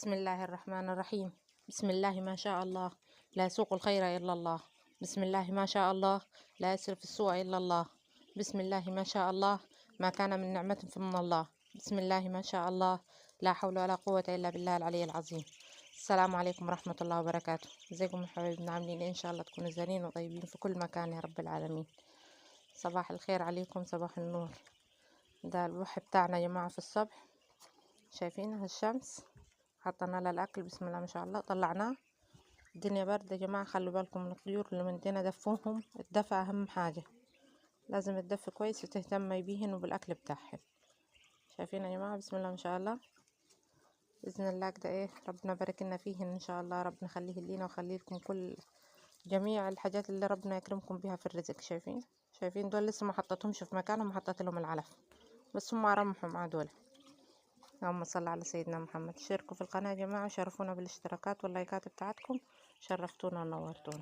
بسم الله الرحمن الرحيم. بسم الله ما شاء الله، لا يسوق الخير إلا الله. بسم الله ما شاء الله، لا يصرف السوء إلا الله. بسم الله ما شاء الله، ما كان من نعمة فمن الله. بسم الله ما شاء الله، لا حول ولا قوة إلا بالله العلي العظيم. السلام عليكم ورحمة الله وبركاته. ازيكم يا حبايبنا، عاملين ايه؟ ان شاء الله تكونوا زينين وطيبين في كل مكان يا رب العالمين. صباح الخير عليكم، صباح النور. ده الوح بتاعنا يا جماعة في الصبح، شايفينها الشمس، حطينا لها الاكل بسم الله ما شاء الله، طلعناه. الدنيا باردة يا جماعة، خلوا بالكم من الطيور اللي من دفوهم، الدفا اهم حاجة، لازم تدفي كويس وتهتمي بيهن وبالاكل بتاعهن. شايفين يا جماعة بسم الله ما شاء الله، باذن الله كده ايه ربنا بارك لنا فيهن ان شاء الله، ربنا يخليه لينا ويخلي لكم كل جميع الحاجات اللي ربنا يكرمكم بيها في الرزق. شايفين دول لسه ما حطيتهمش في مكانهم، حطيت لهم العلف بس هم رمحوا مع دول. اللهم صل على سيدنا محمد. شاركوا في القناة يا جماعة، شرفونا بالاشتراكات واللايكات بتاعتكم، شرفتونا ونورتونا.